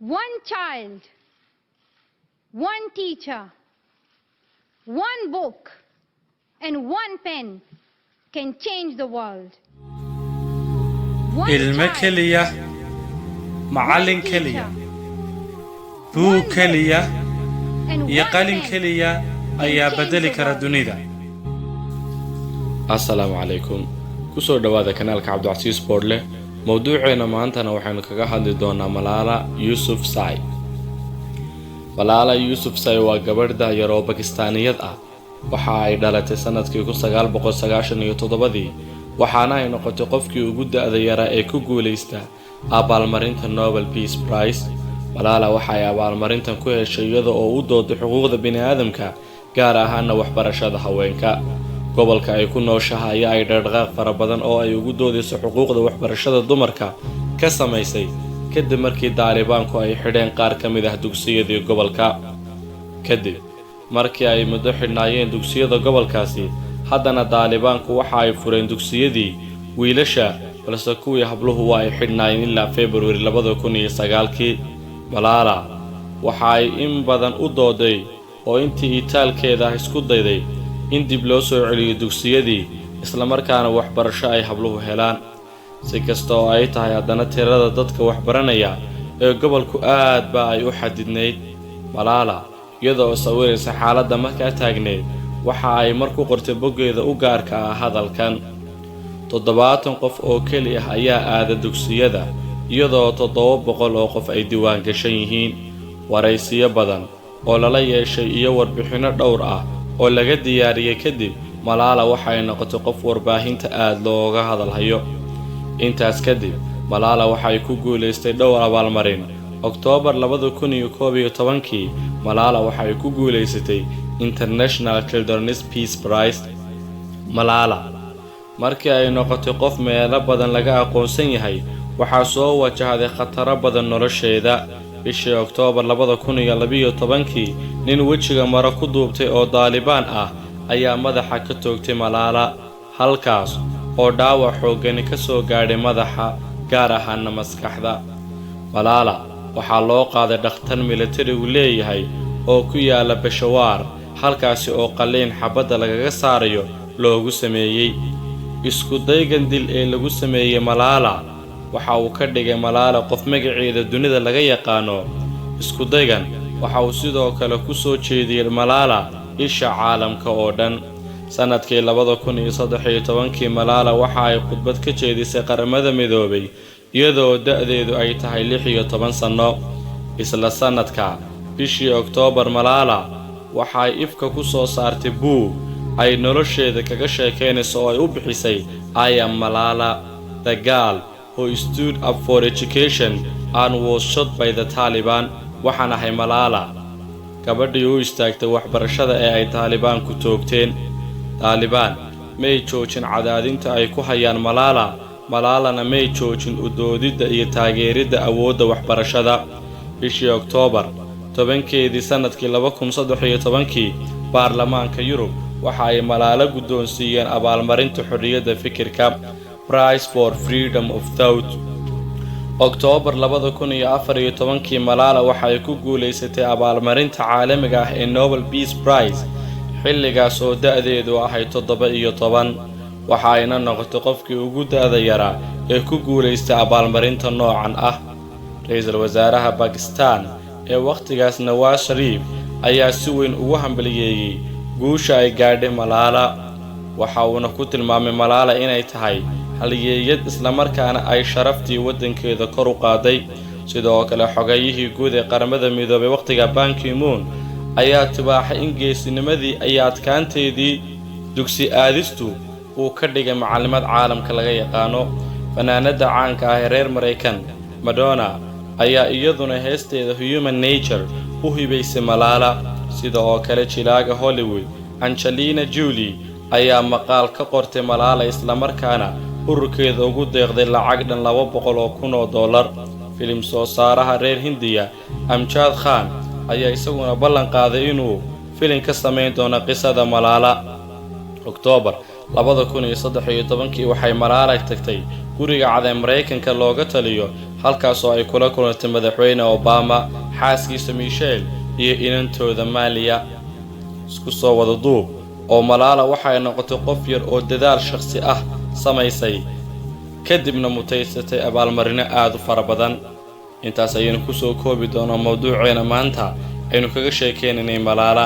One child, one teacher, one book, and one pen can change the world. One Ilmo child, keliya, macallin one keliya, teacher, buug keliya and iyo one qalin pen keliya ayaa beddeli kara dunida. Assalaamu calaykum, kusoo dhowaada kanaalka Cabdicasiis Boodhle. Mowduuceena maantana waxaynu kaga hadli doonaa Malaala Yuusuf Sai. Malaala Yuusuf Sai waa gabadh da'yar oo Bakistaaniyad ah. Waxa ay dhalatay sanadkii 1997-dii, waxaana ay noqotay qofkii ugu da'da yaraa ee ku guuleysta abaalmarinta Nobel Peace Prize. Malaala waxa ay abaalmarintan ku heshay iyada oo u dooday xuquuqda bini'aadamka, gaar ahaana waxbarashada haweenka. Gobolka ay ku nooshahay ayaa ay dhaqdhaqaaq fara badan oo ay ugu doodayso xuquuqda waxbarashada dumarka ka samaysay, kadib markii Daalibaanku ay xidheen qaar ka mid ah dugsiyadii gobolka. Kadib markii ay muddo xidhnaayeen dugsiyada gobolkaasi, haddana Daalibaanku waxa ay fureen dugsiyadii wiilasha, balse kuwii habluhu waa ay xidhnaayeen ilaa Februari 2009-kii. Malaala waxa ay in badan u dooday oo intii itaalkeeda ah isku dayday in dib loo soo celiyo dugsiyadii, islamarkaana waxbarasho ay habluhu helaan. Si kasta oo ay tahay, haddana tirada dadka waxbaranaya ee gobolku aad ba ay u xadidnayd. Malaala, iyada oo sawiraysa xaaladda markaa taagneyd, waxa ay mar ku qortay boggeeda u gaarka ah hadalkan: "70 qof oo keli ah ayaa aada dugsiyada, iyadoo 700 oo qof ay diiwaan gashan yihiin." Waraysiyo badan oo lala yeeshay iyo warbixinno dhowr ah oo laga diyaariyey kadib, Malaala waxay noqotay qof warbaahinta aada looga hadalhayo. Intaas kadib, Malaala waxay ku guulaystay dhowr abaalmarin. Oktoobar 2011-kii, Malaala waxay ku guulaysatay International Children's Peace Prize. Malaala markii ay noqotay qof meelo badan laga aqoonsan yahay, waxaa soo wajahday khataro badan nolosheeda. Bishii Oktoobar 2012-kii, nin wejiga maro ku duubtay oo Daalibaan ah ayaa madaxa ka toogtay Malaala, halkaas oo dhaawac xooggani ka soo gaadhay madaxa, gaar ahaana maskaxda. Malaala waxaa loo qaaday dhakhtar militarigu leeyahay oo ku yaala Bashawaar, halkaasi oo qalliin xabadda lagaga saarayo loogu sameeyey. Isku daygan dil ee lagu sameeyey Malaala waxa uu ka dhigay Malaala qof magaceeda dunida laga yaqaano. Isku daygan waxa uu sidoo kale ku soo jeediyey Malaala isha caalamka oo dhan. Sannadkii 2013-kii, Malaala waxa ay khudbad ka jeedisay Qaramada Midoobay, iyadoo da'deedu ay tahay 16 sanno. Isla sannadka, bishii Oktoobar, Malaala waxa ay ifka ku soo saartay buug ay nolosheeda kaga sheekaynayso oo ay u bixisay "I Am Malala, the Girl Who Stood Up for Education and Was Shot by the Taliban", "Waxaan ahay Malaala, gabadhii u istaagtay waxbarashada ee ay Taalibaanku toogteen". Taalibaan may joojin cadaadinta ay ku hayaan Malaala, Malaalana may joojin u doodidda iyo taageeridda awoodda waxbarashada. Bishii Oktoobar 10-keedii sannadkii 2013-kii, Baarlamaanka Yurub waxa ay Malaalo guddoonsiiyeen abaalmarinta xorriyadda fikirka, Prize for Freedom of Thought. Oktoobar 2014-kii, Malaala waxa ay ku guulaysatay abaalmarinta caalamiga ah ee Nobel Peace Prize, xilligaas oo da'deedu ahayd 17. Waxa ayna noqotay qofkii ugu da'da yaraa ee ku guulaystay abaalmarinta noocan ah. Ra-iisul wasaaraha Bakistan ee wakhtigaas, Nawaas Shariif, ayaa si weyn ugu hambaliyeeyey guusha ay gaadhay Malaala. Waxa uuna ku tilmaamay Malaala inay tahay halyeeyad, islamarkaana ay sharaftii waddankeeda kor u qaaday. Sidoo kale, xogayihii guud ee Qaramada Midoobay wakhtiga, Ban Ki-moon, ayaa tibaaxay in geesinimadii iyo adkaanteedii dugsi aadistu uu ka dhigay macallimad caalamka laga yaqaano. Fanaanada caanka ah ee reer Maraykan, Madonna, ayaa iyaduna heesteeda "Human Nature" u hibaysay Malaala. Sida oo kale, jilaaga Hollywood Angelina Jolie ayaa maqaal ka qortay Malaala, islamarkaana ururkeeda ugu deeqday lacag dhan $200,000. Filim soo saaraha reer Hindiya Amjad Khan ayaa isaguna ballan qaaday inuu filin ka samayn doono qisada Malaala. Oktoobar 2013-kii waxay Malaala tagtay Guriga Cad ee Maraykanka looga taliyo, halkaasoo ay kula kulantay Madaxweyne Obama, xaaskiisa Michelle iyo inantooda Malia. Isku soo wada duub oo Malaala waxay noqotay qof yar oo dadaal shakhsi ah samaysay, kadibna mutaysatay abaalmarino aad u fara badan. Intaas ayaynu kusoo koobi doonaa mowduuceena maanta aynu kaga sheekeynaynay Malaala.